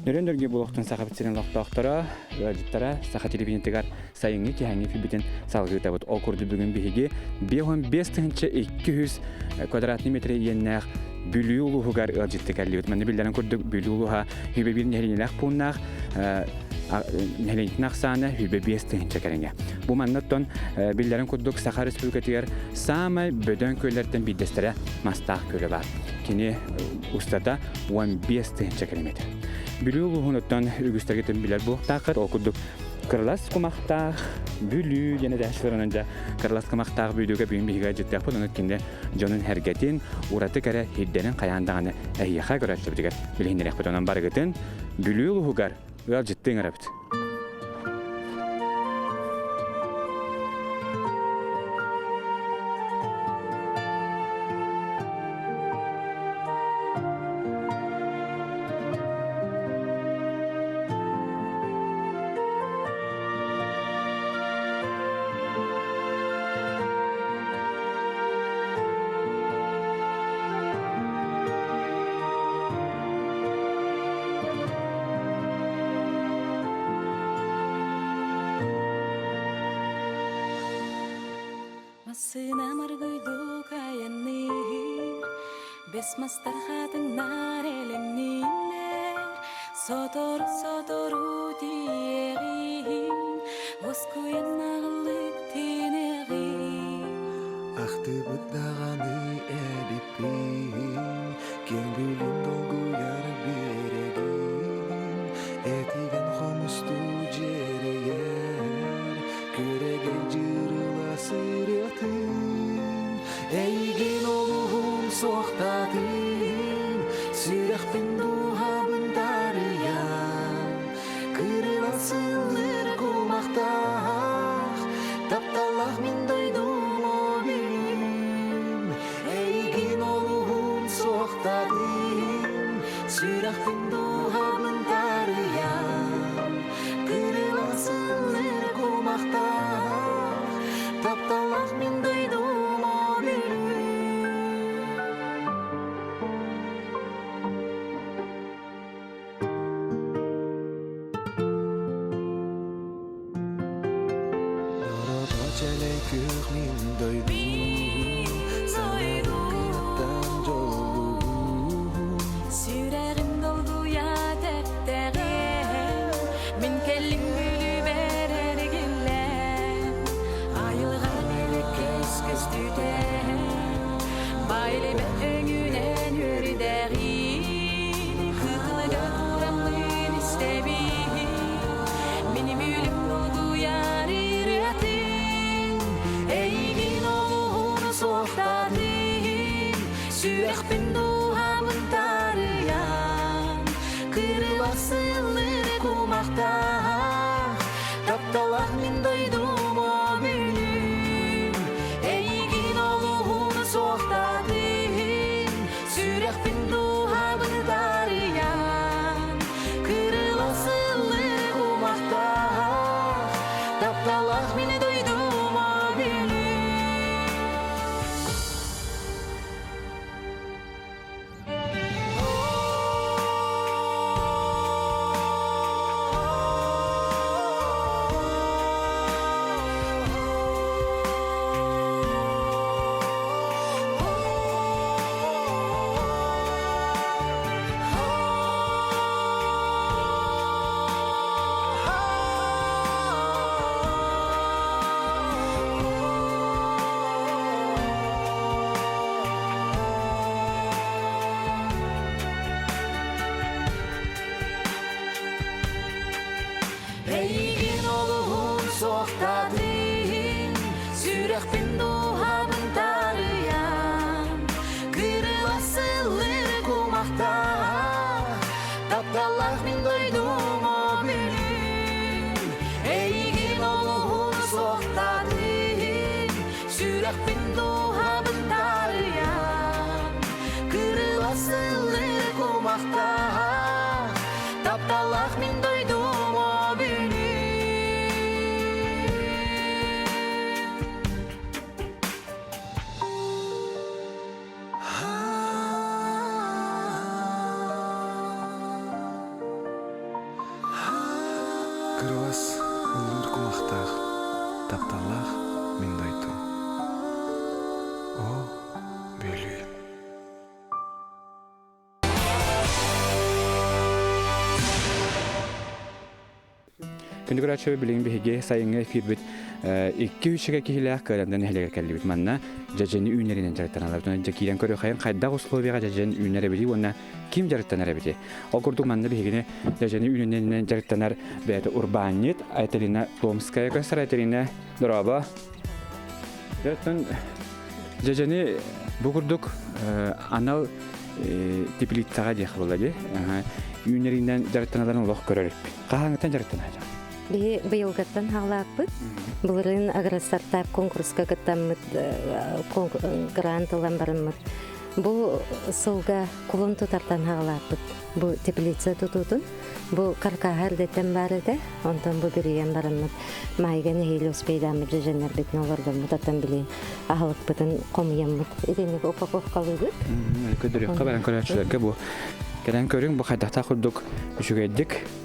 Нөрүөн дөргү буолуохтун Сахабыт сирин олохтоохторо, ыалдьыттара Саха телевидениетыгар сайыҥҥы киэһэҥҥи эфирбитин салгыытабыт. Ол курдук бүгүн биһиги 55 200 квадратный метр иэннээх Бүлүү улууһугар ыалдьытты кэллибит. Манна биллэрин курдук Бүлүү улууһа хүбэ биир нэһилиэнньэлээх пууннаах нэһилиэнньэтин ахсаана хүбэ 5 тыһыынча кэриҥэ. Бу манна оттон биллэрин курдук Саха Республикатыгар саамай бөдөҥ күөллэртэн биирдэстэрэ Мастаах күөлэ баар. Кини устата 15 тыһыынча километр. Бүлүү улууһунуттан үгүстэргитин билэр буолуохтааххыт. Ол курдук Кырылас кумахтаах Бүлүү диэн этээччилэр дьэ Кырылас кумахтаах Бүлүүгэ бүгүн биһиги дьиттээхпит онон кинини дьонун сэргэтин ураты кэрэ сирдэрин хайаан даҕаны эһиэхэ көрөөччүбүтүгэр билиһиннэриэхпит. Онон барыгытын Бүлүү улууһугар ыалдьыттыы ыҥырабыт. Массыынам аргыйдык айанныыр, Бэс мастар хатыҥнар элэҥнииллэр, Сотору-сотору тиийэҕин, Уоскуйан наҕыллык тиинэҕин. Ахтыбыт даҕаны эбиппин, Киэҥ бүлүүм долгуйар биэрэгин, Этигэн хомустуу дьиэрэйэр, Күөрэгэй дьырыла сырыатын, Эйигин олуһун суохтаатым, Сүрэхпин дууһабын таарыйан, Кырылан сыллыр кумахтаах, Тапталлаах мин дойдум обүлүм, Эйигин олуһун суохтаатым, Сүрэхпин дууһабын таарыйан, Кырылан сыллыр кумахтаах, Тапталлаах мин дойдум обүлүм. Дорото чэлэй күөх мин дойдум, Сананым кынаттан дьоллугум. Сүрэҕим долгуйа тэптэҕин, Мин кэллим бүлүүбэр эргиллэн, Айылҕа мэлэккэс көстүүтэ, Баай өҥүнэн үөрдэҕин, Кытылыга тураммын истэбин, Мин бүлүм долгуйар ырыатын, Эйигин олуһун суохтаатын, Сүрэхпин дууһабын таарыйан, Кырылас сыллыр кумахтаах, Тапталах мин дойдум Бүлүүм, Эйигин олуһун суохтаатын, Сүрэхпин дууһабын таарыйан, Кырылас сыллыр кумахтаах, Тапталах мин дойдум Бүлүүм. Эйигин олуһун суохтаатын, сүрэхпин дууһабын таарыйан, Кырыла сыллыр кумахтаах, тапталлаах мин дойдум Бүлүүм. Эйигин олуһун суохтаатын, сүрэхпин дууһабын таарыйан, Кырыла сыллыр кумахтаах, тапталлаах мин дойдум Бүлүүм. Кырылас ыллыыр кумахтаах, тапталлаах мин дойдум. Оо, Бүлүү. Күндү көрөөччү билигин биһиги сайыҥҥы эфирбит икки үчүгэй киһилээх Кыарандан нэһилиэгэр кэллибит. Манна дьэдьэни үүнэринэн дьарыктаналлар. Дьэ киирэн көрүөххэйин хайдах условияҕа дьэдьэн үүнэр эбитий уонна ким дьарыктанар эбитий? Ол курдук манна биһигини дьэдьэни үүнэринэн дьарыктанар бэйэтэ урбаанньыт Айталина Томская көстөр. Айталина, дорообо. Дьэ, дьэдьэни бу курдук анал теплицаҕа диэх буолла дии. Үүнэринэн дьарыктаналарын олох көрөр Хаһааҥҥыттан дьарыктанааччы? Биһи быйылгаттан хаалааппыт. Былырыын агростартап конкурска кыттаммыт, грант ылан бараммыт. Бу сылга кулун тутартан хаалааппыт. Бу теплица тутуутун. Бу каркаһа эрдэттэн баар этэ. Онтон бу бүрүйэн бараммыт. Маайга нэһиилэ успейдааммыт дьэдьэннэрбитин олордоммут оттон билин аһылыкпытын хомуйаммыт. Итинник упаковкалыыбыт. Көрдөрүөххэ баран көрөөччүлэргэ бу кэлэн көрүҥ бу хайдахтаах курдук үчүгэйдик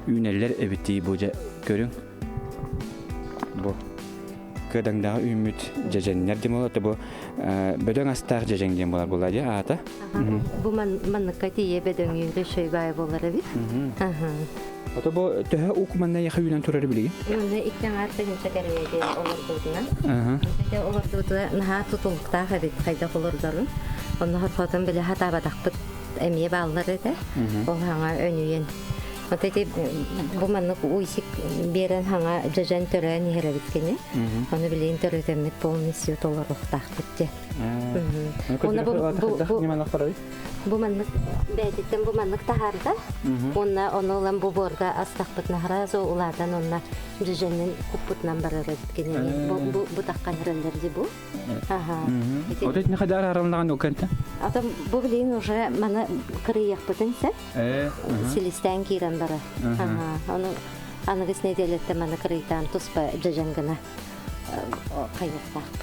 үүнэллэр эбитий бу дьэ көрүҥ бу кыадаҥдаҕа үүммүт дьэдьэннэр диэн буолар бу бөдөҥ астаах дьэдьэн диэн буолар буолла дии аата бу манныкка тиийэ бөдөҥүүрү шөйбай буолар эбит Ото бу төһө укманна яха үүнэн турар билигин? Манна икки аҥаар тыһыынча кэриҥэ олордуутунан. Олордуутуна наһаа тутулуктаах эбит хайдах олордорун. Онно хорхотон билэ хатаабатахпыт эмиэ бааллар этэ. Ол хаҥа өнүйэн. Вот эти бу маннык уйсик биэрэн хаҥа дьэдьэн төрөөн иһэр эбит кини. Ону билигин төрөтөммүт полностью толоруохтаахпыт дьэ. Уонна бу бу маннык бэйэтиттэн бу маннык таһаарда. Уонна ону ылан бу буорга астахпытына сразу улаатан уонна дьэдьэнин куппутунан барар эбит кини. Бу бу бу таххан эрэллэр ди бу. Аха. Вот это не аралнаҕан ол кэнтэ? Ата бу билигин уже маны кырыйыахпытын сөп. Силистээн киирэн барар. Аха. Ону аныгыс нэдиэлэттэн маны кырыйтаан туспа дьэдьэн гына хайыахтаахпыт.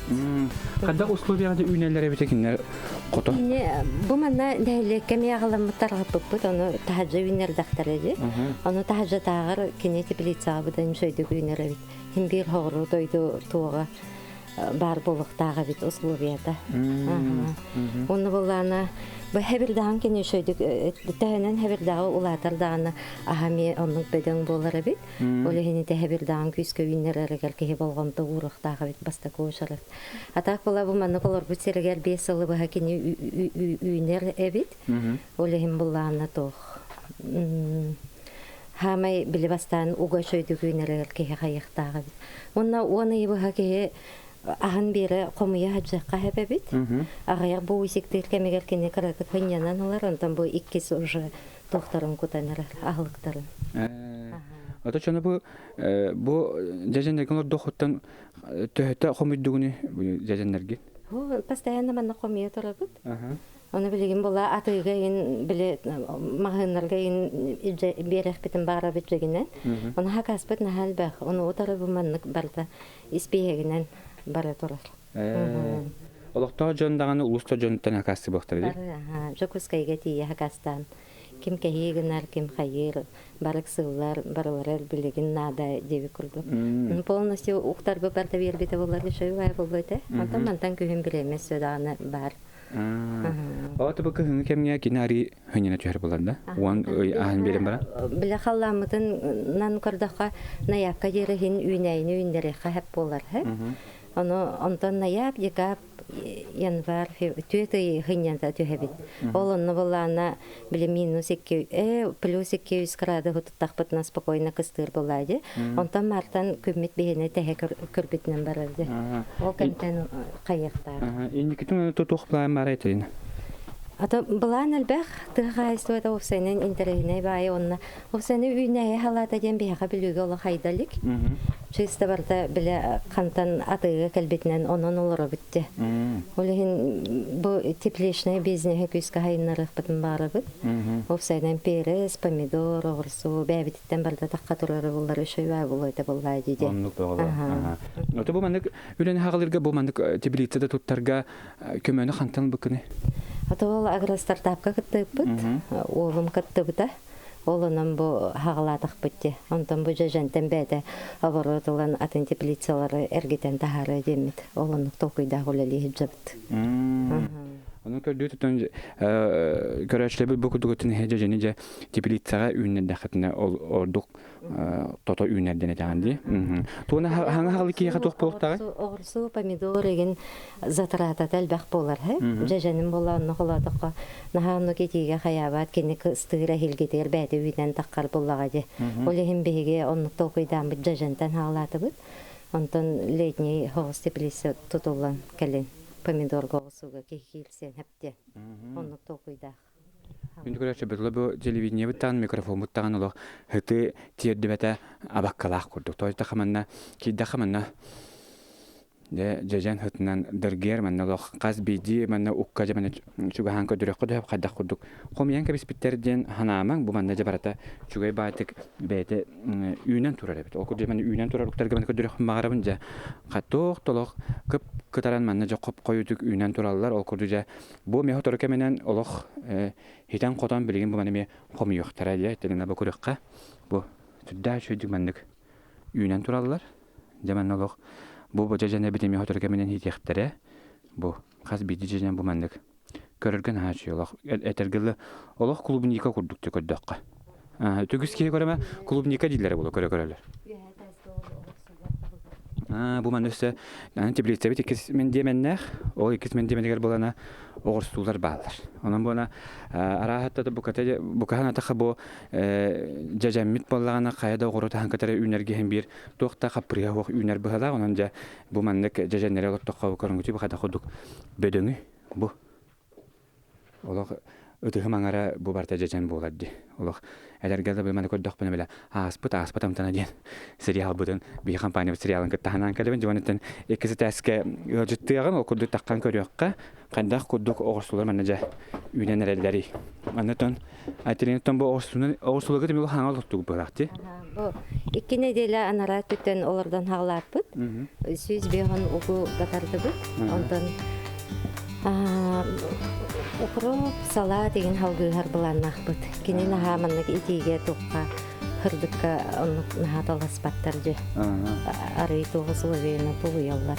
Хайдах условияҕа үүнэллэр эбитэ кинилэр хото? Бу манна нэһилиэккэ эмиэ аҕаламмыт тарҕаппыппыт, ону таһырдьа үүннэрдэхтэрэ дии. Ону таһырдьатааҕар кини теплицаҕа быдан үчүгэйдик үүнэр эбит. Хин биир хоҕуруу дойду туоҕа баар буолуохтаах эбит условията. Онно буоллаана бу хэбирдаҕын кини үчүгэйдик төһөнөн хэбирдаҕы улаатар даҕаны аһа эмиэ оннук бөдөҥ буолар эбит. Ол иһин ити хэбирдаҕын күүскэ үүннэрэригэр киһи болҕомто ууруохтаах эбит бастакы уочарат. А так була бу маннык олорбут сиригэр 5 сылы быһа кини үүнэр эбит. Ол иһин буллаана туох хаамай били бастаан уга үчүгэйдик үүнэригэр киһи хайыахтаах эбит. Уонна уон ыйы быһа киһи аһын биэрэ хомуйа сылдьыахха сөп эбит. Аҕыйах бу уйсиктыыр кэмигэр кини кыратык сынньанан ылар, онтон бу иккис уже туохтарын кутан эрэр, аһылыктарын. Ото чону бу бу дьэдьэннэргин олордохуттан төһөтө хомуйдугуну дьэдьэннэргин? Постоянно манна хомуйа турабыт. Ону билигин була атыыга ин били маҕаһыыннарга ин биэрэхпитин баарабыт дьэгинэн. Ону хакаспыт наһаа элбэх. Ону утары бу маннык барыта испииһэгинэн бара турар. Олохтоох дьон даҕаны улуус да дьонуттан хакаастыбыахтара дии. Бары Дьокуускайга тиийэ хакаастаан ким кэһии гынар, ким хайыыр, барык сыллар, барылара билигин наада диэбит курдук. Полностью уктарбы барда биэрбитэ буоллар үчүгэй буолуо этэ. Онтон мантан күһүн бириэмэ өссө даҕаны баар. Ото бу кыһыҥҥы кэмҥэ кини арыы хынньана түһэр буолар да? Уон ый аһан биэрэн баран? Билэ халлааммытынан көрдөххө, найаапка диэри иһин үүнээйини үүннэриэххэ сөп буолар. Ону онтон найаап, декаб, январь, түөрт ый хынньата түһэбит. Ол онно буоллаҕына били минус икки, плюс 200 градуһу туттахпытына спокойно кыстыыр буоллаа дии. Онтон мартан күммүт биһини тэһэ көрбүтүнэн барар дии. Ол кэмтэн хайыахтаах. Инникитин туох былаан баар этилин? Ата былаан элбэх тыа хаһаайыстыбата уопсайынан интэриэһинэй баайы уонна уопсайынан үүнээйи халаата диэн биһиэхэ бүлүүгэ олох хайдалик. Чыыста барыта билэ хантан атыыга кэлбитинэн онон олоробут дии. Ол иһин бу тепличный бизнеһи күүскэ хайыннарыахпытын баарабыт. Уопсайынан перец, помидор, оҕурсу бэйэбититтэн барыта тахха турары буллар үчүгэй буолуо буоллаа дии. Оннук буолуо. Ото бу маннык үлэни хаҕалырга бу маннык теплицада туттарга көмөнү хантан быкыны? Ото ол агростартапка кыттыыппыт. Уолум кыттыбыта. Ол онон бу хаҕалаатахпыт дии. Онтон бу дьэдьэнтэн бэйэтэ оборот ылан атын теплицалары эргитэн таһаарыа диэммит. Ол оннук толкуйдаах үлэлии сылдьабыт. Ону көрдүү тутан көрөөччүлэрбит бу курдук өттүн иһэ дьэдьэни дьэ теплицаҕа үүннэрдэххитинэ ол ордук тото үүнэр диэн этэҕин дии. Туона хаҥа хаҕылы киһиэхэ туох буолуохтааҕый? Оҕурсу, помидор игин затратата элбэх буолар. Дьэдьэним буолла онно холоотоххо наһаа оннук итиигэ хайаабат кини ыстыыра иһилгитигэр бэйэтэ үүнэн таххар буллаҕа дии. Ол иһин биһиги оннук толкуйдааммыт дьэдьэнтэн хаалаатыбыт. Онтон летний соҕус теплица тутуллан кэлин помидорга оҕурсуга киһи киирсиэн хэптиэн. Оннук толкуйдаах. Күндү көрөөччү, бу бу телевидениебыт даҕаны, микрофоммут даҕаны олох һыты тиэрдибэтэ абаккалаах курдук. Тоойдохо манна, киирдэххэ манна дьэ дьэдьэн һытынан дыргыйар манна олох хас биирдии манна укка дьэ манна чугаһаан көрдөрүөххэ да сөп хайдах курдук хомуйан кэбиспиттэр диэн санаамаҥ бу манна дьэ барыта үчүгэй баайтык бэйэтэ үүнэн турар эбит. Ол курдук манна үүнэн турар уктарга манна көрдөрүөхпүн баҕарабын дьэ туох толох кып кытаран манна дьэ хоп хойутук үүнэн тураллар. Ол курдук дьэ Бу миэхэ сотору кэминэн олох хитэн-хотон билигин бу маны эмиэ хомуйуохтара диэ итиннэ бу көрүөххэ бу сүрдээх үчүгэйдик маннык үүнэн тураллар. Дьэ манна олох бу бу дьэдьэн эбит эмиэ сотору кэминэн иитиэхтэрэ. Бу хас биирдии дьэдьэн бу маннык көрөргө наһаа үчүгэй олох этэргэ дылы олох клубника курдук көрдөххө. Түгүс киһи көрөмө клубника дииллэрэ буолуо көрө-көрөлөр. Бу манна өссө теплицабит иккис мэндиэмэннээх, ол иккис мэндиэмэнигэр буолана оҕурсуулар бааллар. Онон буона арааһатта буката букаһан атаха бу дьэдьэммит буоллаҕына хайа да оҕуру таһан кытары үүнэргиһин биир туох да хаппырыа суох үүнэр быһалаах. Онон дьэ бу маннык дьэдьэннэри олортоххо көрүҥүтү бухата курдук бөдөҥү бу Олох ытыһым аҥара бу барыта дьэдьэн буолар дии. Олох эдэргэ да маны көрдөхпүнэ бile ааспыт ааспат амтана диэн сериалбытын биһи компаниябыт сериалын кытта ханаан кэлэбин. Дьуон иккис этээскэ ыалдьыттыаҕын ол курдук таххан көрүөххэ хайдах курдук оҕурсулар манна дьэ үүнэн эрэллэрий. Манна Айтылиныттан бу оҕурсуларга тимир хаҥа олохтугу быһаахти. Бу икки нэдиэлэ анараа өттүттэн олордон хаалааппыт. 105 угу батардыбыт. Онтон укроп, салат деген халгыыһар былааннаахпыт. Кини наһаа маннык итиигэ тухха хырдыкка оннук наһаа таласпаттар дьэ. Арый туох условияны тулуйаллар.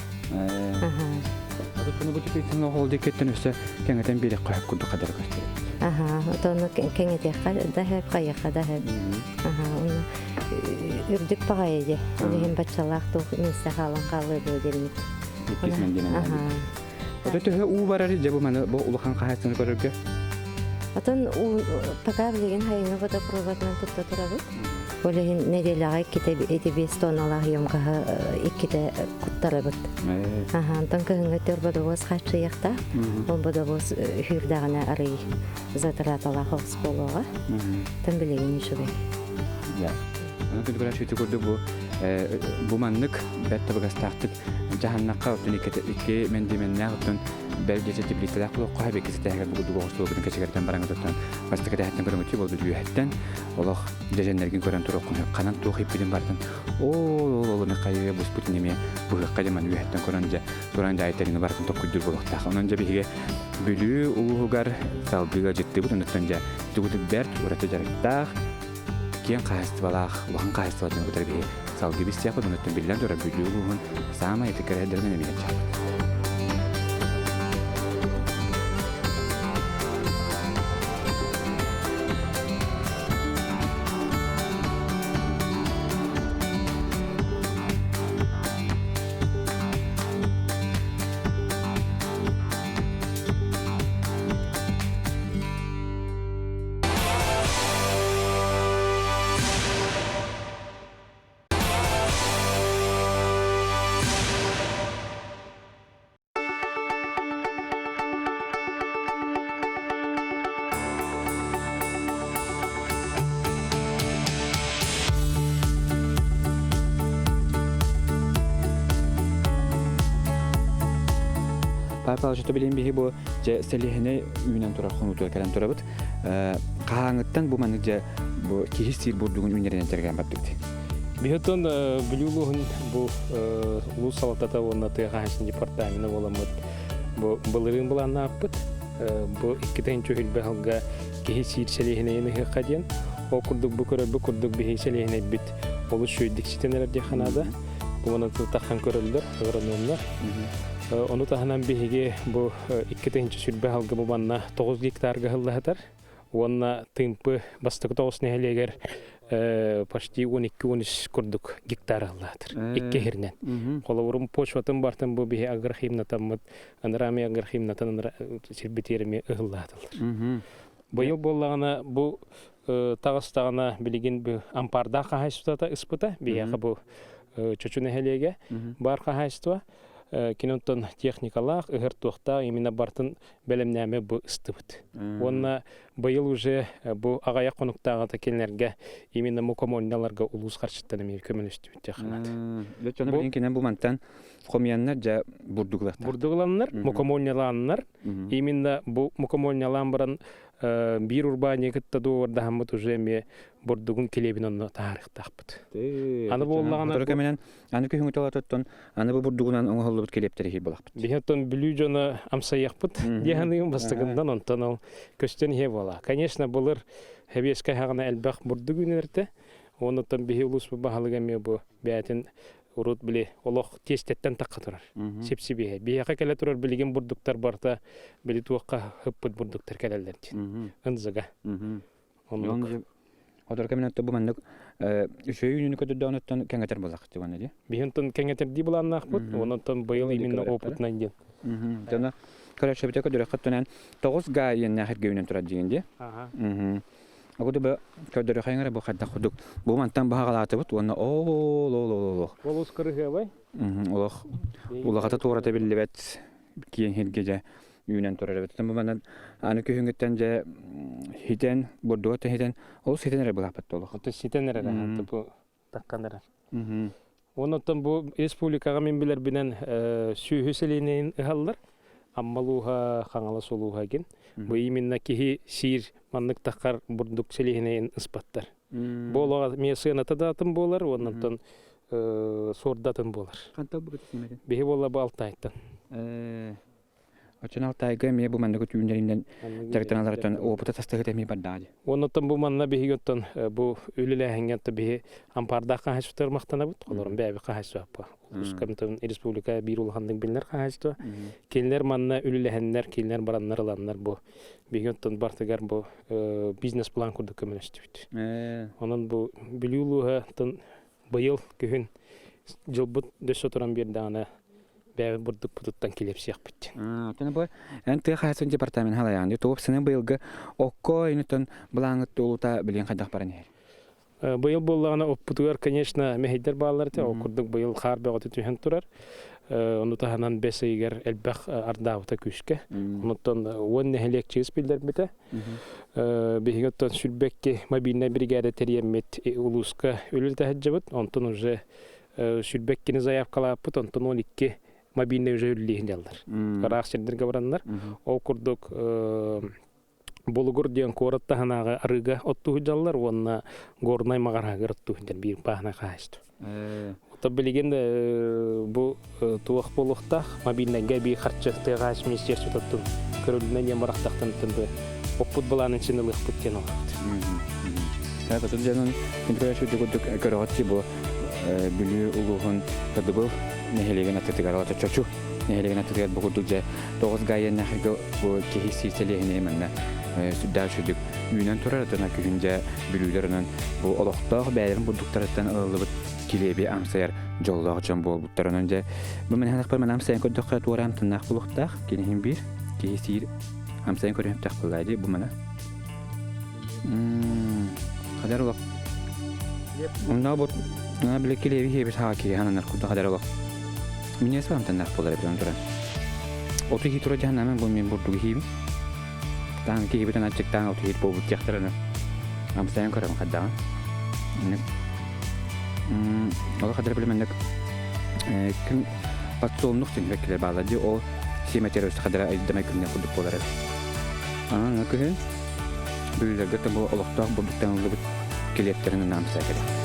Отону бу типийтэн оһол диэккэттэн өссө кэҥэтэн биэриэххэ сөп курдук хадара көстөр. Аха, отону кэҥэтиэххэ да сөп, хайыахха да сөп. Аха, уну үрдүк баҕайы дьэ. Ол иһин баччалаах туох миэстэ хаалан хаалыа дуо диэммит. Иккис мэндиэмэн. Аха. Ото төһө уу барар дьэ бу маны бу улахан хаһаайыстыбаны көрөргө? Отон пока билигин хайыҥы водопроводынан тутта турабыт. Ол иһин нэдиэлэҕэ иккитэ ити биэс тонналаах емкоһы иккитэ куттарабыт. Аха, онтон кыһыҥҥы төр бодобуос хааччыйыахтаах. Ол бодобуос үүрдэҕинэ арый затраталаах оҕус буолуоҕа. Тон билигин үчүгэй. Аны күн сүтү курдук бу бу маннык бэрт табыгастаахтык дьаһаннахха оттон икки мэндиэмэннээх оттон бэл дьэчэ теплицэлээх буолуохха иккис этээһигэр бу курдук оҕустуобутун кэчигэртэн бараҥҥа туттан бастакы этээһиттэн көрөҥүтүү буолбут үөһэттэн олох дьэдьэннэргин көрөн туруоххун ханан туох ииппитин бартын ол ол ол хайыа буспутун эмиэ быһыахха дьэ маны үөһэттэн көрөн дьэ туран дьаайтарыны барытын токкуйдуур буолуохтаах онон дьэ биһиги Бүлүү улууһугар салгыы ыалдьыттыыбыт онуттан дьэ тугутук бэрт ураты дьарыктаах киэҥ хаһаайыстыбалаах улахан хаһаайыстыба дьону кытары биһи салгыы билсиэхпит онуттан биллэн турар Бүлүү улууһун саамай ытык кэрэһэллэринэн эмиэ чааппыт. Павел Павлович, билин биһи бу дьэ сэлиэһинэй үүнэн турар хонуутугар кэлэн турабыт. Хаһааҥыттан бу маннык дьэ бу киһи сиир бурдугун үүнэринэн дьарыгыран бардыгыт? Биһиттэн Бүлүү улууһун бу улуус салалтата уонна тыа хаһаайыстыбатын департамена буоламмыт бу былырыын былааннааппыт. Бу 2000 сылга киһи сиир сэлиэһинэйин ыһыахха диэн. Ол курдук бу көрөрбүт курдук биһи сэлиэһинэйбит олус үчүгэйдик ситэн эрэр диэххэ наада. Бу маны таххан көрөллөр, агрономнар. Ону таһынан биһиги бу 2020 алгы бу манна 9 гектарга ыһыллаһытар. Уонна Тыымпы бастакы тоҕус нэһилиэгэр почти 12-13 курдук гектар ыһыллаатыр. Икки иһиринэн. Холобурум почватын бартын бу биһи агрохимнатаммыт, анарами агрохимнатан сирбитиэрими ыһыллаатылар. Быйыл буоллаҕына бу таҕыстаҕына билигин бу ампаардаах хаһаайыстыбата ыспыта биһиэхэ бу Чочу нэһилиэгэ баар хаһаайыстыба. Кини онтон техникалаах, ыһар туохтаах именно бартын бэлэмнээмэ бу ыстыбыт. Уонна быйыл уже бу аҕыйах хонуктааҕыта кинилэргэ именно мукомольналарга улуус харчыттан эмиэ көмөлөстүбүт диэххэ Дьэ, билигин кинен бу мантан хомуйаннар дьэ бурдуглахтар. Бурдугланнар, мукомольналааннар. Именно бу мукомольналаан баран биир урбаанньыгы кытта дуогабардаһаммыт уже эмиэ бурдугун килиэбин онно таһаарыахтаахпыт. Аны буоллаҕына кэминэн аны күһүҥҥү талатыттан аны бу бурдугунан оҥоһуллубут килиэптэри иһии буолахпыт. Биһи оттон Бүлүү дьоно амсайыахпыт диэханыгым бастакындан онтон ол көстөн иһэ буола. Конечно, былыр Хэбиэскэ хаҕына элбэх бурдук үүнэртэ. Оннуттан биһи улууспут баһылыга эмиэ бу бэйэтин урут били олох тиэстэттэн тахха турар. Сипсибиһэ. Биһиэхэ кэлэ турар билигин бурдуктар барыта били туохха хыппыт бурдуктар кэлэллэр диэн. Ынзыга. Оннук. Отор кэминэн бу маннык үчүгэй үүнүүнү көтөрдөөнөттөн кэҥэтэр буоллахтыы уонна дии. Биһин кэҥэтэрдии былааннаахпыт, онон быйыл именно опытнай диэн. Дьоно көрөчөбүтэ көдөрөхөттөнөн 9 га иэннээх эргэ үүнэн турар диэн дии. Огу бу көрдөрөхөйүҥ эрэ бу хайдах курдук бу мантан баһаҕалаатыбыт уонна ол ол ол ол Олус кырыһыабай. Олох улахата туората биллибэт киэҥ сиргэ дьэ үүнэн турар эбит. Бу манан аны күһүҥҥүттэн дьэ хитэн, бурдуга хитэн, олус хитэн эрэ былааппат олох. Ото ситэн эрэр бу таккан эрэр. Онон бу республикаҕа мин билэрбинэн сүөһү сэлиэнэйин ыһаллар. Амма улууһа, Хаҥалас улууһа гин. Бу именно киһи сиир маннык таххар бурдук сэлиэнэйин ыспаттар. Бу олоҕо эмиэ сыаната да атын буолар, уоннантан суордатын буолар. Хантан бу кытысымэтин? Биһи буолла бу Алтайтан. Оччон Алтайга эмиэ бу манныгы түүннэринэн дьарыктаналарыттан опыта тастыгыт эмиэ бардаҕа дии. Оннуттан бу манна биһиги оттон бу үлэлээһиҥҥэ биһи ампаардаах хаһаайыстыбатыгар махтанабыт. Олорун бэйэбит хаһаайыстыбаппа. Улуускамтан республика биир улаханнык биллэр хаһаайыстыба. Кинилэр манна үлэлэһэннэр, кинилэр бараннар ыланнар бу биһиги оттон бартыгар бу бизнес-план курдук көмөлөстүбүт. Онон бу Бүлүү улууһа быйыл күһүн дьылбыт дөссө туран биэрдэҕинэ бэйэбит бурдукпутуттан килиэпсиэхпит. Оттон бу эн тыа хаһаайыстыбатын департамент халайаҕын туох сына быйылгы окко инитон былааҥыт туолута билигин хайдах баран иһэр? Быйыл буоллаҕына оппутугар, конечно, мэһэйдэр бааллар этэ. Ол курдук быйыл хаар бөҕөтө түһэн турар. Ону таһынан бэс ыйыгар элбэх ардаабыта күүскэ. Онуттан 10 нэһилиэк чыыс биллэрбитэ. Биһиги оттон сүрбэкки мобильнай бригада тэрийэммит улууска үлэлэтэ сылдьабыт. Онтон уже сүрбэккини заявкалааппыт, онтон 12 мобильнай уже үлэлииһин дьаллар. Ыраах сирдэргэ бараннар. Ол курдук Болугур диэн куорат таһынааҕы арыыга оттуу сылдьаллар уонна Горнай Маҕараһыгар оттуу сылдьар биир бааһынай хаһаайыстыба. Оттон билигин бу туох буолуохтаах мобильнайга эбии харчы тыаҕа министерствотыттан көрүлүнэн диэн барахтахтан бу оппут былаанын син ылыахпыт диэн олорбут. Так, отут дьонун күндү курдук көрөҕөт бу Бүлүү улууһун Кыдыбыл нэһилиэгин аттытыгар алата Чочу нэһилиэгин аттытыгар бу курдук дьэ тоҕус гаайаннахыга бу киһи сиир манна сүрдээх үчүгдүк үүнэн турар отона күһүн дьэ бүлүүлэр онон бу олохтоох бэйэлэрин бурдуктарыттан ылыллыбыт килиэби амсайар дьоллоох дьон буолбуттар онон дьэ бу мин ханахпар мин амсайан көрдөххө туора амтаннаах булуохтаах киниһин биир киһи сиир амсайан көрүөхтээх буоллаа дии бу мана хадар олох онно бу били килиэби хиэбит хаҕа киһи хананар курдук хадар олох Минньигэс амтаннаах буолар эбит туран. Оту иһии тура дьаһанамын бу мин бурдугу иһиибин. Таан киһибитин аччыктаан оту иһит буолбут диэхтэрин амсайан көрөбүн хайдаҕын. Инник ол хадыр билимэнник күн подсолнух диэн кэлэр баалар дии ол сиэмэтер өссө хадара айдамай күннэр курдук буолар эбит. Анан күһүн бүлүүлэргэ бу олохтоох бурдуктан ыллыбыт килиэптэрин анаамсай кэлэр.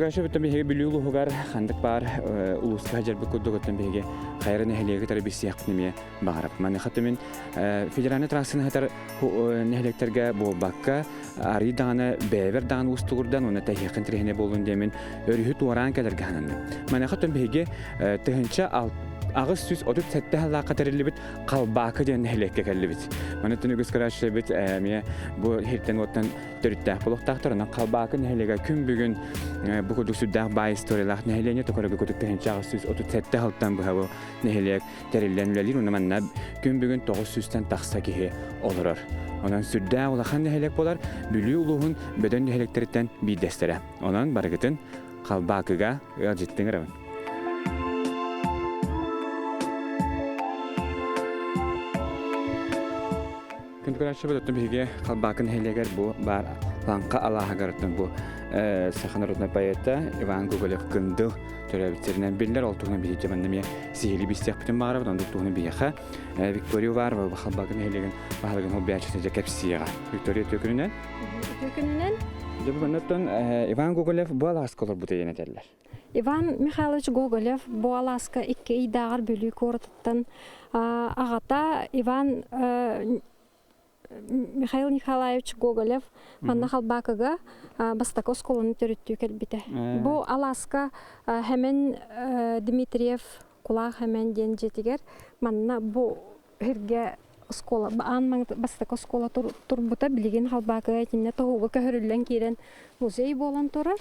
Күндү көрөөччү, биһиги Бүлүү улууһугар ханнык баар улууска сылдьарбыт курдук оттон биһиги Хайра нэһилиэги кытары билсиэхпин эмиэ баҕарабын. Маныаха түмүн федеральнай трассаны сытар нэһилиэктэргэ буолбакка, арый даҕаны бэйэбэр даҕаны уустугурдан уонна тэһиэххин тириһинэ буоллун диэмин өрүһү туораан кэлэргэ сананным. Маныаха түм биһиги 1837 сыллаахха тэриллибит Халбаакы диэн нэһилиэккэ кэллибит. Маны түн үгүс көрөөччүлэрбит эмиэ бу иһиттэн-уоттан төрүттээх буолуохтаахтар. Онон Халбаакы нэһилиэгэ күн бүгүн бу курдук сүрдээх баай историялаах нэһилиэнньэ токорого кутук 1837 сылтан быһа бу нэһилиэк тэриллэн үлэлиир. Уонна манна күн бүгүн 900-тэн тахса киһи олорор. Онон сүрдээх улахан нэһилиэк буолар Бүлүү улууһун бөдөҥ нэһилиэктэриттэн биирдэстэрэ. Онон барыгытын Халбаакыга ыалдьыттыҥ ырабын. Күндү көрөөччүбүт, оттон биһиги Халбаакы нэһилиэгэр бу баар Лаҥха алааһыгар оттон бу саха народнай поэта Иван Гоголев-Кындыл төрөөбүт сиринэн биллэр. Ол туһунан биһиги манна эмиэ сиһилии билсиэхпитин баҕарабыт. Оннук туһунан биһиэхэ Виктория Уварова Халбаакы нэһилиэгин баһылыгын холбуйааччыта дьэ кэпсиэҕэ. Виктория, үтүө күнүнэн. Үтүө күнүнэн. Дьэ бу манна Иван Гоголев бу алааска олорбута диэн этэллэр. Иван Михайлович Гоголев бу алааска икки ыйдааҕар Бүлүү куоратыттан аҕата Иван Михаил Николаевич Гоголев манна Халбаакыга бастакы оскуоланы төрүттүү кэлбитэ. Бу алааска Хэмэн Дмитриев Кулаах Хэмэн диэн дьиэтигэр манна бу сиргэ оскуола аан бастакы оскуола турбута билигин Халбаакыга итиннэ тоһууга көһөрүллэн киирэн музей буолан турар.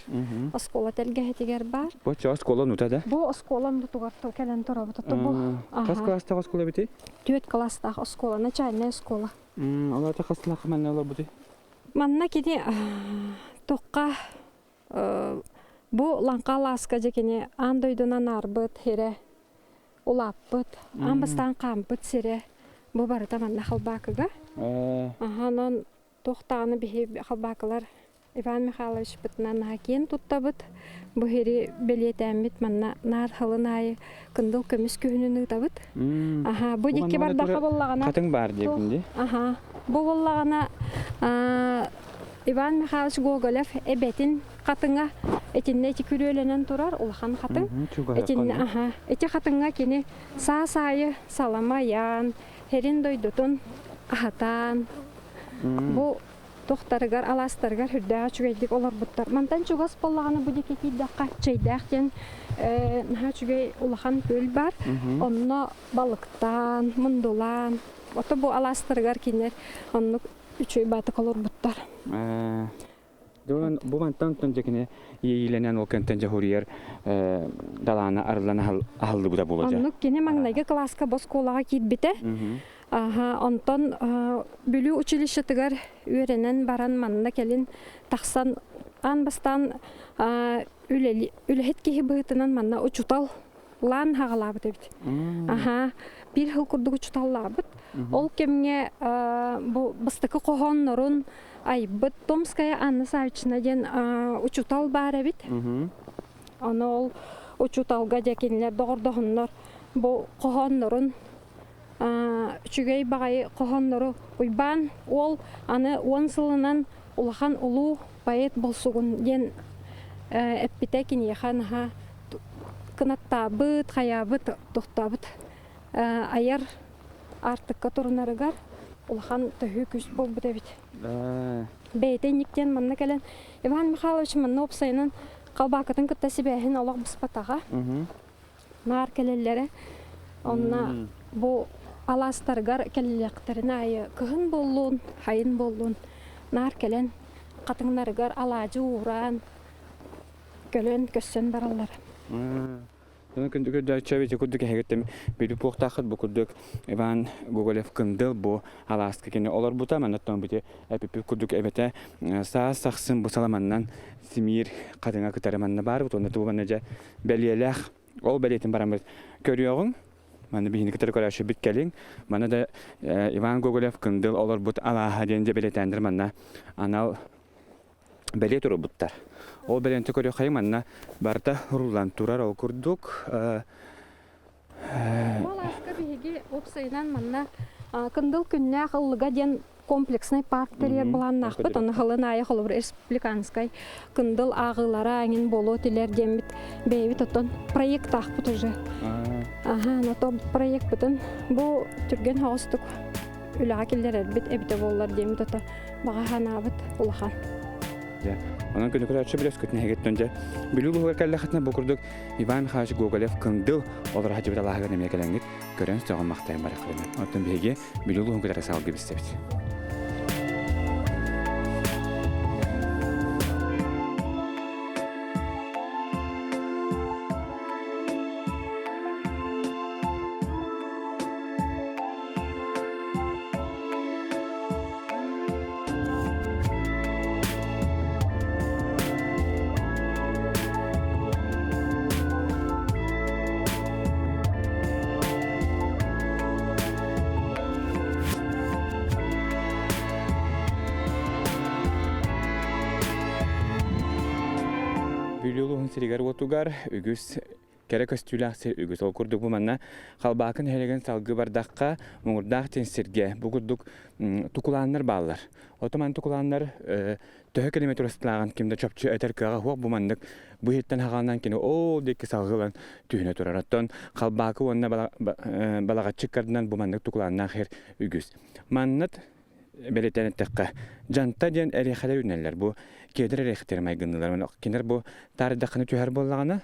Оскуола тэлгэһэтигэр баар. Бу чо оскуола нута да? Бу оскуола нутугар кэлэн турабыт. Бу Хас класстаах оскуола бити? Түөрт класстаах оскуола, начальная оскуола. Олата хас сылаах манна олорбутуй? Манна кини туохха бу Лаҥха алааска дьэ кини аан дойдунан аарбыт сирэ улааппыт, аан бастаан хаампыт сирэ бу барыта манна Халбаакыга. Аха, онон туох даҕаны биһи Халбаакылар Иван Михайловичпытынан наһаа киэн туттабыт. Бу сири бэлиэтээммит манна наар сылын аайы кындыл көмүс күһүнүн ыытабыт. Аха, бу дикки бардаха буоллаҕына Хатыҥ баар диэбин дии. Аха, бу буоллаҕына Иван Михайлович Гоголев эбэтин хатыҥа итиннэ ити күрүөлэнэн турар улахан хатыҥ. Итиннэ аха, ити хатыҥҥа кини саас аайы салама ыйаан, һэрин дойдутун аһатаан, бу тохтарыгар, алаастарыгар үрдээх үчүгэйдик олорбуттар. Мантан чугас буоллаҕына бу диэки киирдэххэ Чэйдээх диэн наһаа үчүгэй улахан күөл баар. Онно балыктаан, мундулаан, ото бу алаастарыгар кинилэр оннук үчүгэй баатык олорбуттар. Бу мантан дьэ кини иэйиилэнэн ол кэнтэн дьэ хуруйар далаана арыллан аһыллыбыта буолуо дьэ. Оннук кини маҥнайгы кылааска бу оскуолаҕа киирбитэ. Аха, онтон Бүлүү училищетыгар үөрэнэн баран манна кэлин тахсан аан бастаан үлэһит киһи быһыытынан манна учутал лаан хаҕалаабыт эбит. Аха, биир сыл курдук учуталлаабыт. Ол кэмҥэ бу бастакы хоһооннорун айбыт Томская Анна Савична диэн учутал баар эбит. Ону ол учуталга дьэ кинилэр доҕордоһоннор бу хоһооннорун үчүгэй баҕайы хоһооннору Уйбаан уол аны уон сылынан улахан улуу поэт болсугун диэн эппитэ киниэхэ наһаа кынаттаабыт, хайаабыт, тохтообут айар аартыкка турунарыгар улахан төһүү күүс буолбут эбит. Бэйэтэ инниктэн манна кэлэн Иван Михайлович манна уопсайынан Халбаакытын кытта сибээһин олох быспатаҕа. Наар кэлэллэрэ. Онно бу алаастарыгар кэллэхтэрин аайы кыһын буоллун, хайын буоллун наар кэлэн хатыҥнарыгар алаадьы уураан көлөн көссөн бараллара. Күндү көрдөөччү курдук эһигиттэн бүлүү буохтааххыт бу курдук Иван Гоголев Кындыл бу алааска кини олорбута маннаттан бити эпиппит курдук эбэтэ саас сахсын бу саламаннан симиир хатыҥа кытары манна баар уонна туу манна дьэ бэлиэлээх ол бэлиэтин бараммыт көрүөҕүҥ Маны биһини кытары көрөөччүбүт кэлиҥ. Маны да Иван Гоголев Кындыл олорбут алааһа диэн дьэ бэлиэтээннэр манна анал бэлиэ турбуттар. Ол бэлиэнтэ көрүөххэйиҥ манна барыта уруллан турар ол курдук. Бу алааска биһиги уопсайынан манна Кындыл күннээх ыллыга диэн комплекснай парк тэрийэр былааннаахпыт. Ону хылын аайы холобур республиканскай кындыл ааҕыылара эҥин буолуо тилэр диэммит бэйэбит оттон проекттаахпыт уже. Аха, но то проекпытын бу түргэн соҕустук үлэҕэ киллэрэрбит эбитэ буоллар диэммит ото баҕа санаабыт улахан. Дьэ, онон күнү көрөөччү билэскүтүн эһигиттэн дьэ Бүлүү улууһугар кэллэххитинэ бу курдук Иван Михайлович Гоголев Кындыл олоро сылдьыбыт алааһыгар эмиэ кэлэҥҥит көрөн сөҕөн махтайан барыаххытына. Оттон биһиги Бүлүү улууһун кытары салгыы билсэбит. Бүлүү улууһун сиригэр-уотугар үгүс Кэрэ көстүүлээх сир үгүс. Ол курдук бу манна Халбаакы нэһилиэгин салгыы бардахха, Муҥурдаах диэн сиргэ бу курдук тукулааннар бааллар. Отоман тукулааннар төһө километр усталааҕын ким да чопчу этэр кыаҕа суох. Бу маннык бу иһиттэн хаҕаланан кини ол диэки салгылан түһүнэ турар. Оттон Халбаакы уонна Балаҕаччы ыккардынан бу маннык тукулааннаах сир үгүс. Манныт бэлиэтээн эттэххэ, дьанта диэн эриэхэлэр үүнэллэр. Бу кедр эриэхэтигэр майгынныылар. Кинилэр бу таарыйдаххына түһэр буоллаҕына,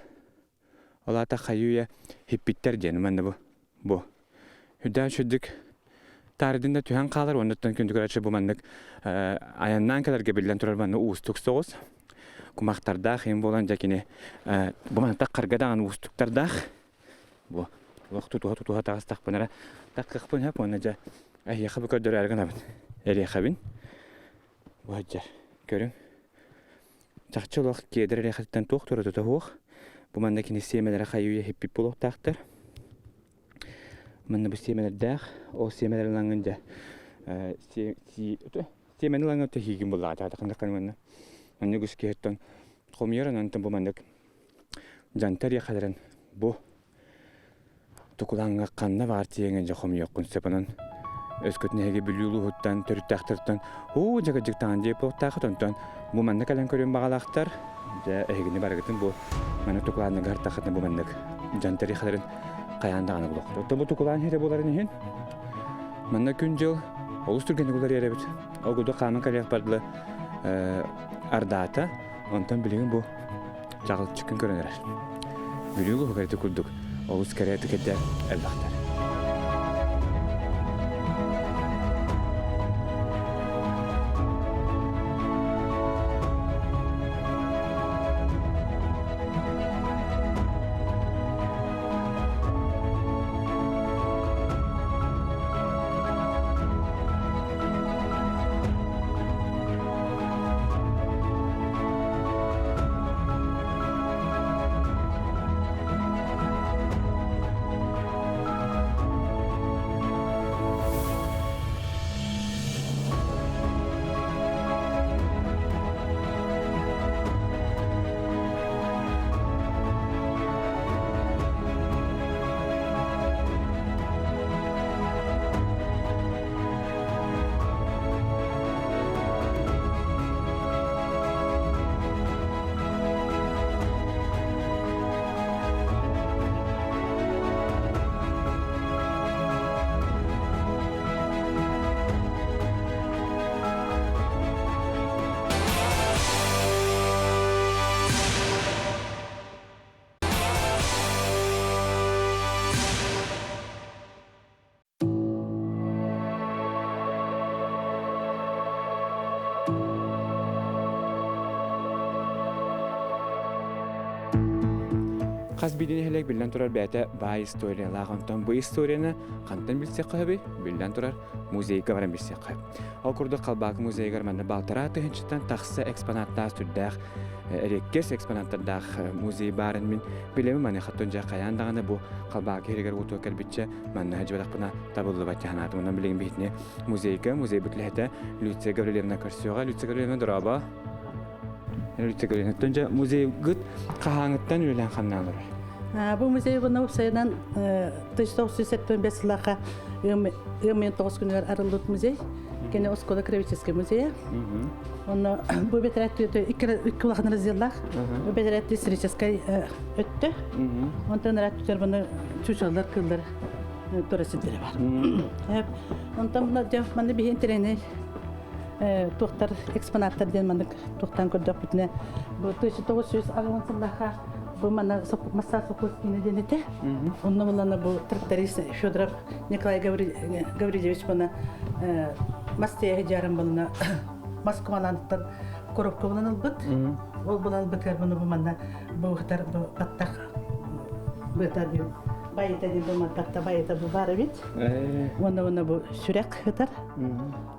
Ол аата хайыы-үйэ хиппиттэр диэн манна бу бу үрдээн сүрдүк таарыйдын да түһэн хаалар уонна күндү көрөөччү бу маннык айаннаан кэлэргэ биллэн турар манна уустук соҕус кумахтардаах иһин буолан дьэ кини бу манна харга даҕаны уустуктардаах бу олох тутуһа тутуһа таҕыстахпына эрэ таккахпын сөп уонна дьэ эһиэхэ бу көрдөрөөрү гынабын эриэхэбин бу сылдьар көрүҥ Чахчы олох кедр эрэхэтиттэн туох туратыта суох. Бу манна кини сиэмэлэрэ хайыы-үйэ хиппит буолуохтаахтар. Манна бу сиэмэлэрдээх, ол сиэмэлэр ылаҥҥын дьэ сиэмэни ылаҥҥын тэһиигин буллаҕа ханнык манна манна үгүс киһиттэн хомуйар онон бу маннык дьантар эрэхэлэрин бу Тукулааҥҥа ханна баар тиийэҥҥин дьэ хомуйуоххун сөп онон өскөтүн эһиги Бүлүү улууһуттан төрүттээхтэртэн уу дьэ кырдьыктаҕын диэп буолуохтааххыт онтон бу манна кэлэн көрүөн баҕалаахтар дьэ эһигини барыгытын бу манна тукулаанныга артаххытына бу маннык дьон тарихаларын хайаан даҕаны булуоххут. Оттон бу тукулаан иһитэ буоларын иһин манна күн-дьыл олус түргэнник уларыйар эбит. Ол курдук хааман кэлиэх бардылы ардаата онтон билигин бу чаҕылчы күн көрөн эрэр. Бүлүү улууһугар ити курдук олус кэрэ этикетэ элбэхтэр. Хас биирдии нэһилиэк биллэн турар бэйэтэ баай историялаах. Онтон бу историяны хантан билсиэххэ сөбүй? Биллэн турар, музейга баран билсиэххэ. Ол курдук Халбаакы музейыгар манна балтараа тыһыынчаттан тахса экспонаттаах сүрдээх эриэккэс экспонаттардаах музей баарын мин билэбин. Маныаха дьэ хайаан даҕаны бу Халбаакы иһигэр уутуга кэлбиччэ манна сылдьыбатахпына табыллыбат санаатым. Онон билигин биһитини музейга, музейбыт үлэһитэ Люция Гаврильевна көрсүөҕэ. Люция Гаврильевна, дорообо. Люция Гаврильевна, дьэ музейгыт хаһааҥыттан үлэлээн хамнаан олорор? Бу музей уонна уопсайынан 1975 сыллаахха ыам 9 күнүгэр арыллыбыт музей. Кини оскуола краеведческий музейа. Онно бу бэтэрээт икки улахан разделлаах. Бу бэтэрээт историческай өттө. Онтон ыраат түтэр баны чучаллар кыллар тура сирдэрэ бар. Онтон манна биһи интэриэһинэй туохтар экспонаттар диэн маннык туохтан көрдөхпүтүнэ бу 1980 сыллаахха бу манна массаж сопхуос киинэ диэн этэ. Онно булана бу тракторист Федоров Николай Гаврильевич мана мас тиэһи дьааран балына Москваланыттан коробка булан ылбыт. Ол булан ылбытыгар буну бу манна бу хатар бу баттах быта диэн байыта диэн бу батта байыта бу бар эбит. Уонна уонна бу сүрэх хытар.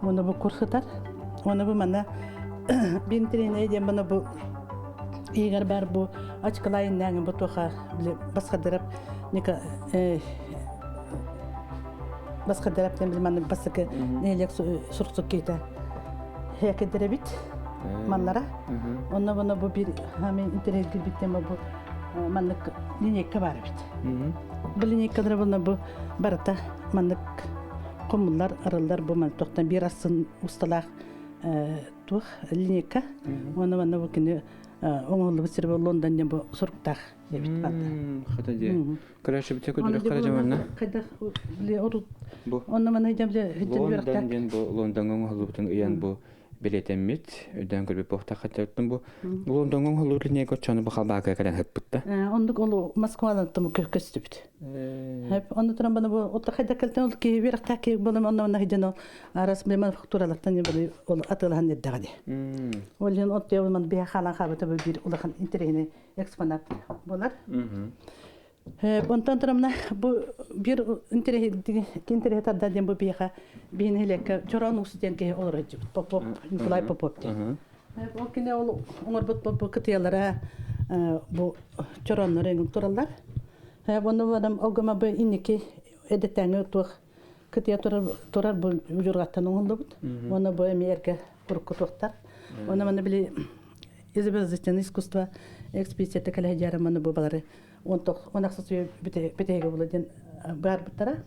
Уонна бу кур хытар. Уонна бу манна бинтиринэ диэн бана бу игер бар бу ачкалайын бу туха басхадырап ника басхадырап диэн манна басыкы нелек сурсук кейте хекедеребит маннара онно буна бу бир хамен интерес кирбиттен бу маннык линейка бар бит бу линейкалар буна бу барыта маннык хомуллар арыллар бу ман тохтан бир асын усталаах туох линейка уонна манна бу күнү оҥоһуллубут сир бу Лондон диэн бу суруктаах эбит манна. Хата дии. Короче, бите көдүрэх кара жаманна. Хайдах бу онно манна жамжа Лондон диэн бу Лондоҥҥа оҥоһуллубутун ыйан бу билетеммит өйдөөн көрбүт буохта хаттаттын бу Лондоҥҥа оҥоһуллубут линейка оччону бу халбаакка кэлэн хыппытта. Ондук ол Москвадан тому көстүбүт. Хеп онно туран бана бу отта хайда кэлтен ол ки биракта ки болом онно онно хиден ол арас биле мануфактуралартан бу ол атылахан эддәгәде. Ол ен от ман бия халан хабыта бу бир улахан интерегине экспонат болар. Онтон турамна бу бир интереhe тарда ден бу биха бин хелекке чорон ус ден ке олор Попов Николай Попов ден. Ол кине ол оңорбут бу кытыялара бу чороннор эңин тураллар. Бұны адам огама бу инники эдеттәңе туох кытыя турар турар бу жургаттан оңоллубут. Оны бу эмерге курукку туохтар. Оны маны били изобразительное искусство экспедицията кэлэ жараманы бу балары он тох он аксасы бите битеге була ден бар буттара.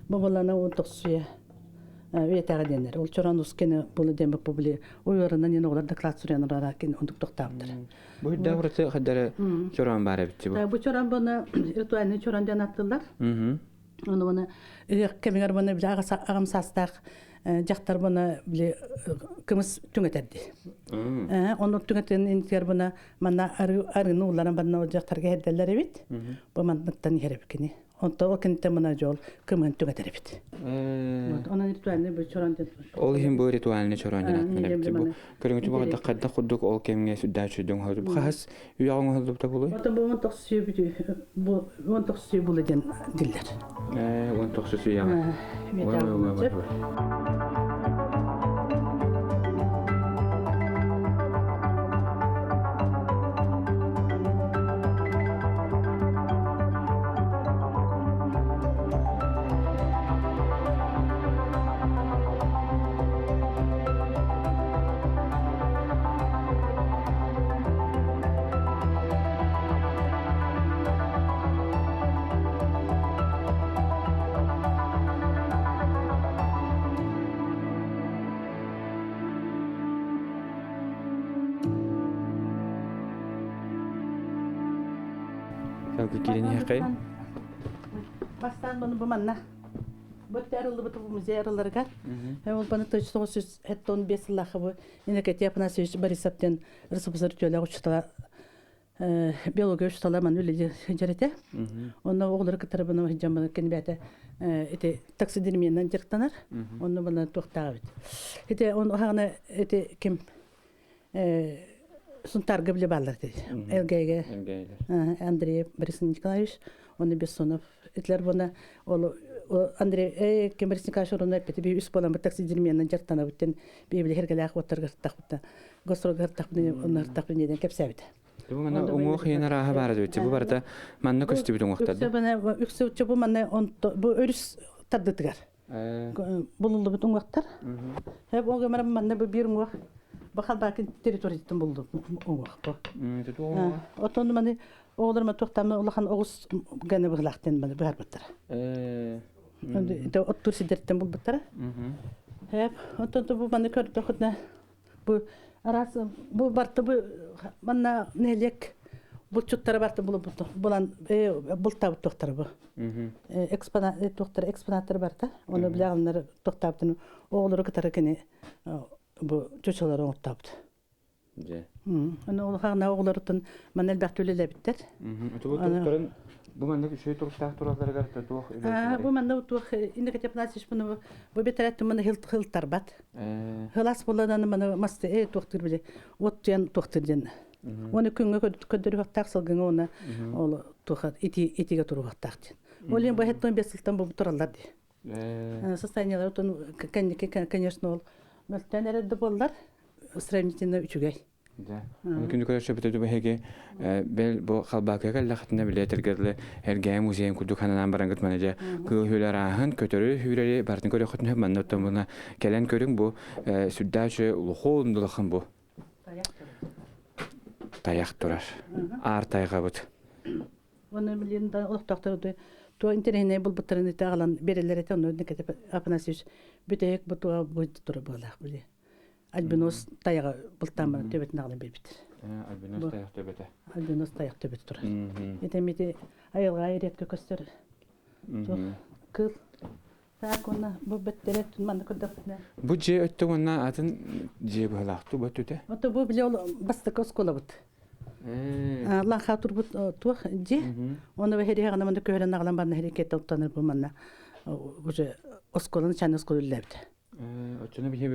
Бу баланы он тохсуя үетәгә деннер. Ул чоран ускене булы ден бу били уйларынан ене олар доклад сурян ара кен ондук токтаптыр. Бу хүддә ураты хаддары чоран бар бит бу. Бу чоран буны ритуальный чоран ден аттылар. Оны буны кемигер буны биле агам састак жактар буны биле кымыз түңетерди. Оны түңетен интер буны манна арыны уларан банна жактарга хедделер бит. Бу манныктан хереп кини. Онто ол кенте мына жол кымын түңетер бит. Онан ритуальный бу чоран ден. Ол хим бу ритуальный чоран ден атмана бит бу. Көрүңү бу хадда кадда худдук ол кемге сүддә чүдүң хады. Бу хас үйагың хадды та булай. Ото бу 19 бит бу 19 булы ден диллер. 19 үйагы. Ой, ой, ой, ой. Салгы кирени хакай. Бастан бұны бу манна. Бу тәрілді бу музей арыларыгар. Ол баны 1975 сыллахы бу Иннокентий Афанасьевич Борисовтен РСФСР төлө учтала биология учтала ман үле жерете. Онно оғлары кытары бұны хиджамы кенбәте эти таксидермиянан жыртанар. Онно бұны тоқтаға бит. Эти он хагына эти ким Сунтарга биле баллар деди. ЛГГ Андрей Борис Николаевич, он Бессонов. Этлер буна ол Андрей ким Борис Николаевич оны эппети би үс болан бир таксидермиянан жыртана бүттен би биле хергелях оттар гыртак бутта. Гострол гыртак буны оннар неден кепсәбит. Бу мана уңу хыйна раха бар бит. Бу барда манны көстү бит уңуктады. Үксө бана үксө бу манна он бу өрүс тардытыгар. Булулду бит уңуктар. Хеп ога мара манна бу бир уңук. Бахал бакын территорияттан булду уңук бу. Отон маны оғлар ма тоқтамы улахан оғыз гана быглактен маны баар баттар. Онду оттур сидерттен бул баттар. Хеп, онтон бу маны көрдөхүнэ бу араас бу барты бу манна нэһилиэк булчуттара барты булан бултаабыт туохтара бу. Экспонат туохтара экспонаттар барта. Оны билэҕиннэр туохтаабытын оҕолору кытары кини бу чучалары оҥортообут. Дьэ. Аны улахана оҕолорутун манна элбэх үлэлэбиттэр. Бу туруктарын бу маннык үчүгэй туруктаах туралларыгар туох Бу манна туох Иннокентий Афанасьевич муну бу бэтэрээт маны хылтарбат. Хылас булананы маны масты э туохтур биле от диэн туохтур диэн. Оны күҥҥэ көдөрүөхтаах сылгыҥа оны ол туха ити итиге туруохтаах диэн. Ол бу хеттон бес сылтан бу тураллар ди. Состояниелар отон кэнники конечно ол мөлтөн эрэ буоллар сравнительно үчүгэй. Да. Күнү көрөшө бүтөдү бэһиги бэл бу халбаакыга кэллэхитинэ билэ этэргерле эргээ музейын курдук хананаан барангыт мана дьэ кыыл хүлэр ааһын көтөрү хүүрэри бартын көрөхөтүнэ манна оттон буна кэлэн көрүҥ бу сүрдээчи улухон дулахан бу тайах турар аар тайҕабыт Оны билин да олохтоохтор туо интэриэһинэй булбуттарын ите аҕалан биэрэллэр этэ онно Никита Афанасьевич бүтэһик бу туа бу тура буолаах били альбинос тайаҕа бултаан баран төбөтүн аҕалан биэрбит. Альбинос тайах төбөтө. Альбинос тайах төбөтө турар. Ити эмити айылҕа редко көстөр кыл. Так уонна бу бөттөрө манна көрдөхпүнэ. Бу дьиэ өттө уонна атын дьиэ быһалаахтуу бу өттүтэ? Ото бу били ол бастакы оскуолабыт. Лаха турбут туох дьиэ. Оны бэһириһэҕинэ манна көһөрөн аҕалан барна хирикетте оттонор бу манна уже оскуоланы чан оскуола үллээбит. Оччону биһи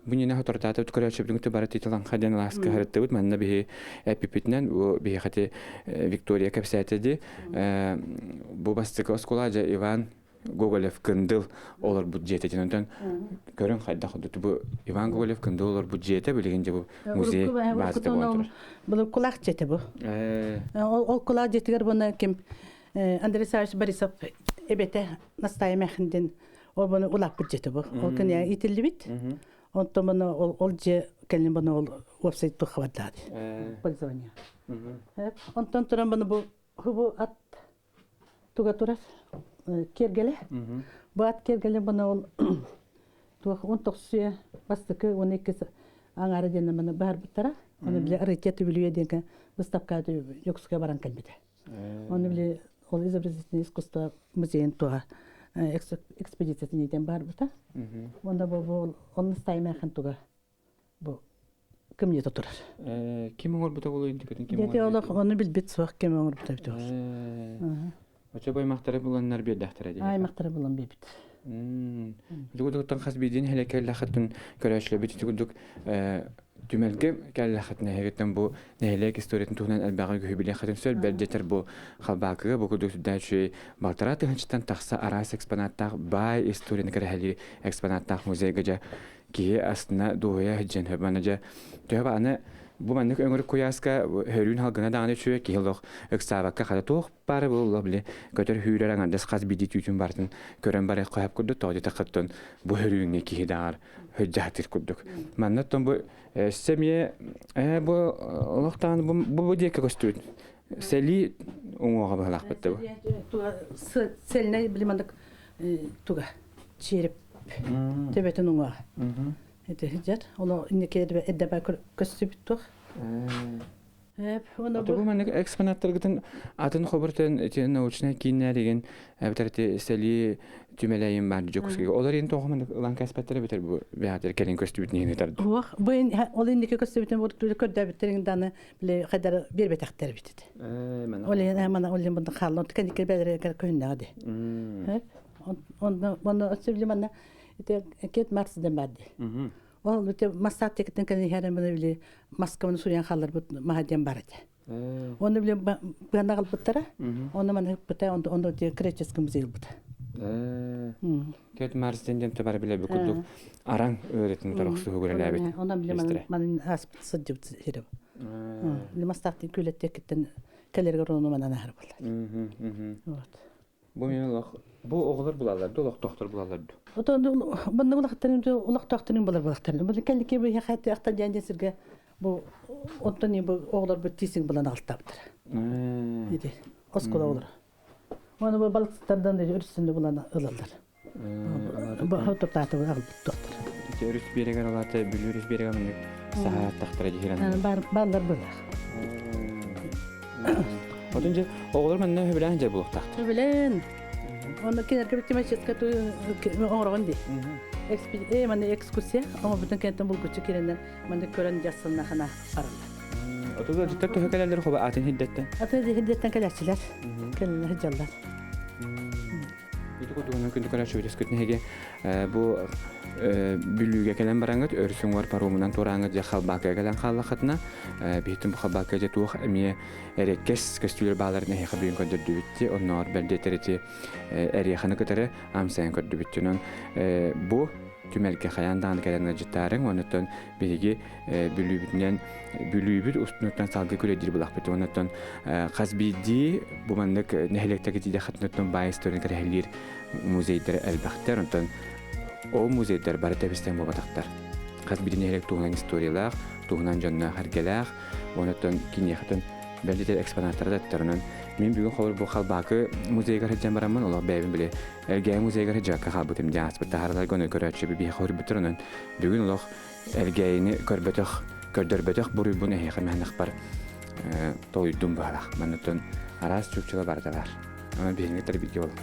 бу ньине хоторутаата көрөөччүбүтүн бары титаланха диэн алааска харыттыбыт. Манна биһи эппиппитинэн бу биһиэхэ Виктория кэпсээтэ ди бу бастакы оскуола дьэ Иван Гоголев Кындыл олорбут дьиэтэ онтон көрүн хайдах бу Иван Гоголев Кындыл олорбут дьиэтэ билигин дьэ бу музей базата буолан турар. Бұл кулак дьиэтэ бу. Ол кулак дьиэтигэр буна ким Андрей Савич Борисов эбэтэ Настая Мэхиндин ол буну улааппыт дьиэтэ бу. Ол кини итиллибит. Онтон буну ол дьиэ кэлин буну ол уопсай туххабардаады. Пользование. Онтон туран буну бу бу ат туга турар киэргэлэ. Бу ат киэргэлэ буну ол туох он тохсуя бастакы он икки аҥаара диэн маны баарбыттара. Оны биле ракета бүлүө диэн выставка Йоксуга баран кэлбитэ. Оны биле ол изобразительное искусство музейын туга экспедициятын иден барбыта. Онда бу онны стаймахан туга бу кымньыта турар. Ким оҥорбута буолуой дикэтин ким Дети олох ону билбит суох ким оҥорбута бит ол. Очо аймактары буланнар биэрдэхтэрэ дии. Аймактары булан биэрбит. Тугу хас биирдиин хэлэкэллэхэтин көрөөчүлэбит курдук түмэлгэ кэллэхэтин эһигиттэн бу нэһилиэк историятын туһунан элбэҕи күһү билиэххитин сөп бэрдэтэр бу халбаакыга бу курдук сүрдээх балтараа тыһыынчаттан тахса араас экспонаттаах баай историяны кэрэһэлиир экспонаттаах музейга дьэ киһи астына дуоһуйа сылдьан сөп аны дьэ төһө аны бу маннык өҥүрүк куйааска хөрүүн халгына даҕаны үчүгэй киһи олох ыксаабакка хата туох баара буолла били көтөр хүүрэр аҥардас хас биирдии түүтүн барытын көрөн барыах хөп курдук тоҕо диэтэххиттэн бу хөрүүҥҥэ киһи даҕар хөдьаатыр курдук манна оттон бу өссө эмиэ бу олохтоон бу бу диэки көстүбүт сэлии уҥуоҕа быһалаахпыт да бу Сэлнэй били маннык туга череп төбөтүн уҥуоҕа ити сылдьар оло инники эрдэбэ көстүбүт туох Бу маннык экспонаттаргытын атын хобуртан ити научнай кииннэригин эбэтэр ити сэлии түмэлэйин бар Дьокуускайга олор ин тоҕо маннык ылан кэспэттэрэ эбэтэр бу бэйэтэр кэлин көстүбүт иһин ытар Уох, бу ол инники көстүбүтүн бу көрдөөбүттерин даны биле хайдар биэрбэтэхтэр бит. Ол ин мана ол ин бunda хааллон кэнникке бэлэрэ көһүннэҕэ ди. Онно онно өссө манна ити кет Марс ден бар ди. Ол бите массаат текетен кэлэн иһэрин били били маскабын суруйан хаалларбыт маһа диэн бар этэ. Оны били быана ылбыттара. Оны маны ыппыта, онно греческий музей ылбыта. Кет Марс ден дем табар биле курдук араң öğretim торохсуһу көрелээбит. Онон били манын ааспыт сылдьыбыт сири. Били мастаахтын күлэттеккиттен кэлэргэр ону манан аһар буолла. Вот. Бу мен олох бу оҕолор булаллар ду олохтоохтор булаллар ду. Отон манна улахтарын улахтоохтарын булар булахтарын. Бу кэллики бу хәтта ахта дьэн сирге бу онтон бу оҕолор бу тисин булан алтаптар. Иди оскола олор. Оны бу балыктардан да өрүсүндө булан ылалар. Бу хотоптааты агылбыт доктор. Ити өрүс биэрэгэр олаата Бүлүү өрүс биэрэгэр маннык саһа тахтара дьиһирэн. Бар баллар былах. Отун же оҕолор манна хөбүлээн дьэ булуохтаахтар. Хөбүлээн. Онно кинерге тематическа ту оҥороҕун ди. Экспедиция манна экскурсия оҥорбутун кэнтэн булгуччу киреннен манна көрөн дьассылнахана бараллар. Отуга дьиттэр төһө кэлэллэр хоба атын хиддеттен? Атын хиддеттен кэлээччилэр. Кэлэллэр дьаллар. Ити курдугунан күндү көрөөччүбүт өскөтүн эһиги бу Бүлүүгэ кэлэн бараҥҥыт өрүс уҥуор паромунан туораҥҥыт дьэ Халбаакыга кэлэн хааллаххытына биһиттин бу Халбаакыга дьэ туох эмиэ эрэккэс көстүүлэр бааларын эһиэхэ бүгүн көрдөрдүбүт оннооҕор бэрдиэтэр ити эриэхэни кытары амсайан көрдүбүт онон бу түмэлгэ хайаан даҕаны кэлэн ыалдьыттаарыҥ оннуттан биһиги Бүлүүбүтүнэн Бүлүүбүт устунуттан салгыы күлэдиир булахпыт. Оннуттан хас биирдии бу маннык нэһилиэктэргэ тиийдэххитинэ баай историяны кэрэһэлиир музейдар элбэхтэр. Онтон ол музейдар бары тэбистэн буолбатахтар. Хас биирдии нэһилиэк туһунан историялаах, туһунан дьонноох эргэлээх, оннуттан киниэхэтин бэлитэр экспонаттара да ыттар. Онон мин бүгүн холобур бу Халбаакы музейыгар сылдьан бараммын олох бэйэбин били Элгээйи музейыгар сылдьыбакка хаалбытым диэн ааспыт таһаараларга ону көрөөччү биһиэхэ хөрбүттэр. Онон бүгүн олох Элгээйини көрбөтөх, көрдөрбөтөх буруйбун эһиэхэ мэһэнэхпэр толуйдум быһалаах. Маннытын араас чуучула барыта бар. Аны биһиги бииргэ болун.